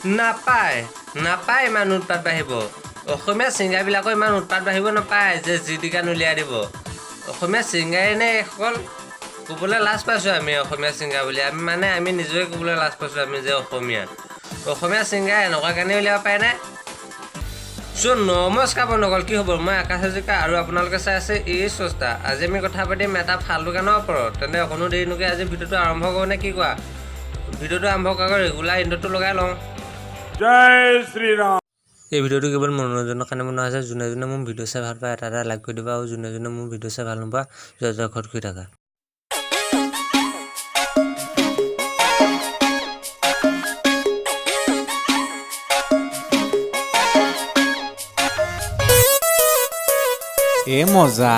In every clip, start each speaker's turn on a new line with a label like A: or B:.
A: নাপায় নাপায় ইমান উৎপাত বাঢ়িব। অসমীয়া ছিংগাৰবিলাকৰ ইমান উৎপাত বাঢ়িব নাপায় যে যি টি গান উলিয়াই দিব। অসমীয়া ছিংগাৰে নে এইসকল, ক'বলৈ লাজ পাইছোঁ আমি অসমীয়া ছিংগাৰ বুলি। আমি মানে আমি নিজে ক'বলৈ লাজ পাইছোঁ আমি যে অসমীয়া। অসমীয়া ছিংগাৰ এনেকুৱা গানেই উলিয়াব পাৰেনে? চ' নমস্কাৰ বন্ধুসকল, কি খবৰ? মই আকাশ হাজৰিকা আৰু আপোনালোকে চাই আছে এই চস্তা। আজি আমি কথা পাতিম এটা ফাল্টু গানৰ ওপৰত। তেন্তে অকণো দেৰি নকৰি আজি ভিডিঅ'টো আৰম্ভ কৰোঁ নে কি কোৱা? ভিডিঅ'টো আৰম্ভ কৰাৰ ৰেগুলাৰ ইণ্ট্ৰটো লগাই লওঁ।
B: জয় শ্ৰীৰাম।
A: এই ভিডিঅ'টো কেৱল মনোৰঞ্জনৰ কাৰণে বনোৱা হৈছে। যোনে যোনে মোৰ ভিডিঅ' চাই ভাল পায় এটা এটা লাইক কৰি দিবা, আৰু যোনে যোনে মোৰ ভিডিঅ' চাই ভাল নোপোৱা যোৱা যোৱা ঘৰত শুই থাকা।
C: এ মজা।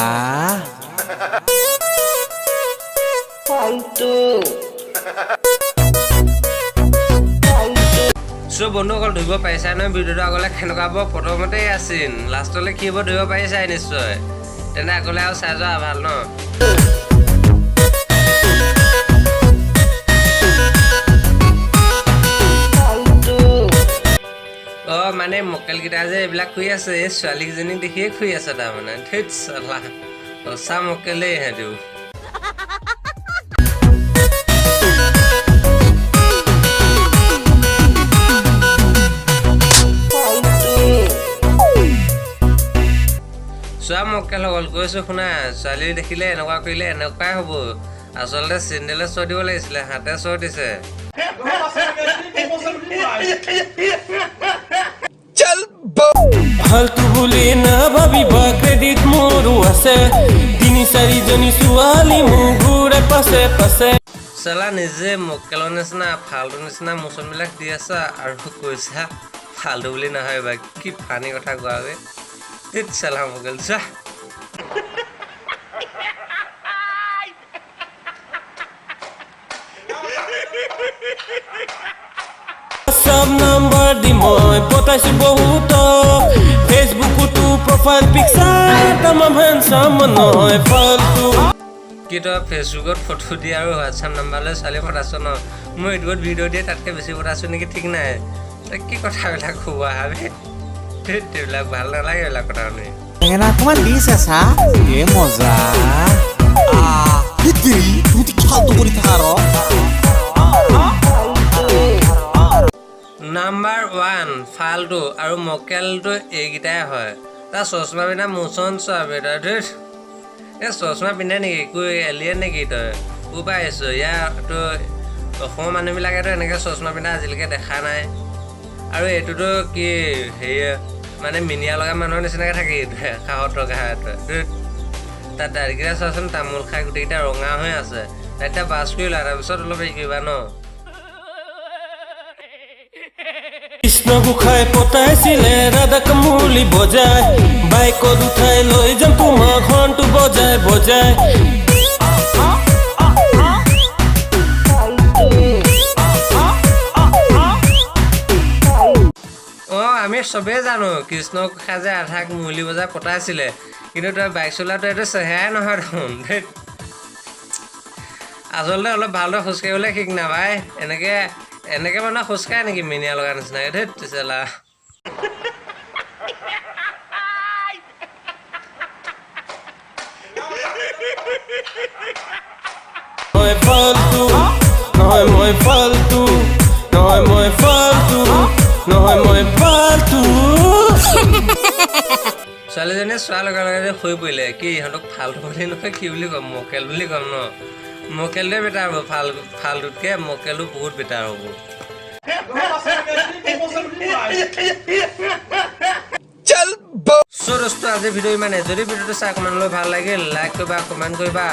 A: চ' বন্ধুসকল, ধৰিব পাৰিছাই নহয় ভিডিঅ'টো আগলৈ কেনেকুৱা হ'ব? প্ৰথমতেই আছিল, লাষ্টলৈ কি হ'ব ধৰিব পাৰিছাই নিশ্চয়। তেনে আগলৈ আৰু চাই যোৱা ভাল ন। অ' মানে মক্কেলকেইটা যে এইবিলাক শুই আছে, এই ছোৱালীকেইজনীক দেখিয়ে শুই আছে তাৰমানে। ধেৎ চালা, সঁচা মক্কেলেই ইহঁতিও। চোৱা মক্কেলসকল, কৈছোঁ শুনা, ছোৱালী দেখিলে এনেকুৱা কৰিলে এনেকুৱাই হ'ব। আচলতে চেণ্ডেলে চৰ দিব লাগিছিলে, হাতে চৰ দিছে।
D: ফাল্টু বুলি নাভাবিবা, ক্ৰেডিট মোৰো আছে। তিনি চাৰিজনী ছোৱালী মোৰ ঘূৰে পাছে পাছে।
A: চালা নিজে মক্কেলৰ নিচিনা ফাল্টু নিচিনা মোচনবিলাক দি আছা আৰু কৈছা ফাল্টু বুলি নাভাবিবা। কি ফানী কথা কোৱা বে। ধেৎ চালা মক্কেল, চোৱা।
D: চব নম্বৰ দি মই পতাইছো বহুতক। ফেচবুকতো প্ৰফাইল পিকচাৰ তামাম হেণ্ডচাম, নহয় ফাল্টু।
A: কি তই ফেচবুকত ফটো দি আৰু হোৱাটছআপ নাম্বাৰলৈ ছোৱালী পঠাইছ ন? মই ইউটিউবত ভিডিঅ' দিয়ে তাতকৈ বেছি পঠাইছোঁ নেকি ঠিক নাই। তই কি কথাবিলাক কোৱা বে, ধেৎ, এইবিলাক ভাল নালাগে এইবিলাক কথা শুনি।
C: বেঙেনা অকণমান দিছে চা। এ মজা।
E: তুই ফালতু কৰি থাকা ৰ।
A: নাম্বাৰ 1 ফাল্টু আৰু মক্কেলটো এইকেইটাই হয়। তাৰ চশমা পিন্ধা মোচন চোৱা বে তই, ধেৎ। এই চশমা পিন্ধে নেকি? একো এলিয়েন নেকি তই? ক'ৰ পৰা আহিছ? ইয়াৰতো অসমৰ মানুহবিলাকেতো এনেকৈ চশমা পিন্ধা আজিলৈকে দেখা নাই। আৰু এইটোতো কি হেৰি মানে মিনিয়া লগা মানুহৰ নিচিনাকৈ থাকে এইটোৱে, কাষত থকা এইটোৱে। ধেৎ। তাৰ দাড়িকেইটা চোৱাচোন, তামোল খাই গোটেইকেইটা ৰঙা হৈ আছে। এতিয়া ব্ৰাছ কৰি লোৱা, তাৰপিছত অলপ হেৰি কৰিবা ন।
D: কৃষ্ণ গোসাঁই পতাইছিলে ৰাধাক মুৰলী বজাই। বাইকত উঠাই লৈ যাম তোমাক হৰ্ণটো বজাই বজাই।
A: অ' আমি চবেই জানো কৃষ্ণ গোসাঁই যে ৰাধাক মুৰলী বজাই পতাইছিলে, কিন্তু তই বাইক চলোৱাটো এইটো চেহেৰাই নহয় দেখোন। ধেৎ। আচলতে অলপ ভালদৰে খোজকাঢ়িবলৈ শিক না ভাই। এনেকে এনেকে মানুহে খোজকাঢ়ে নেকি মিনিয়া লগা নিচিনাকে? ধেৎ চালা।
D: মই ফাল্টু নহয়, মই ফাল্টু নহয়, মই ফাল্টু নহয়, মই ফাল্টু।
A: ছোৱালীজনীয়ে চোৱাৰ লগে লগে যে শুই পৰিলে। কি ইহঁতক ফাল্টু বুলি নকয়, কি বুলি ক'ম? মকেল বুলি ক'ম ন? মকেলটোৱে বেটাৰ হ'ব, ফাল্টুতকৈ মকেলটো বহুত বেটাৰ হ'ব। চ' দোস্ত, আজিৰ ভিডিঅ' ইমানেই। যদি ভিডিঅ'টো চাই অকণমান হ'লেও ভাল লাগিল, লাইক কৰিবা, কমেণ্ট কৰিবা,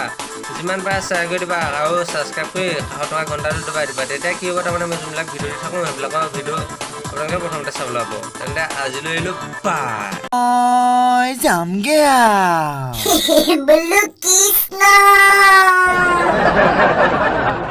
A: যিমান পাৰা শ্বেয়াৰ কৰি দিবা আৰু ছাবস্ক্ৰাইব কৰি কাষত থকা ঘণ্টাটো দবাই দিবা। তেতিয়া কি হ'ব তাৰমানে মই যোনবিলাক ভিডিঅ' দি থাকোঁ সেইবিলাকৰ ভিডিঅ' আপোনালোকে প্ৰথমতে চাবলৈ পাব। তেন্তে আজিলৈ আহিলোঁ, বাই।
C: মই যামগে আৰু।
F: বলো কৃষ্ণ।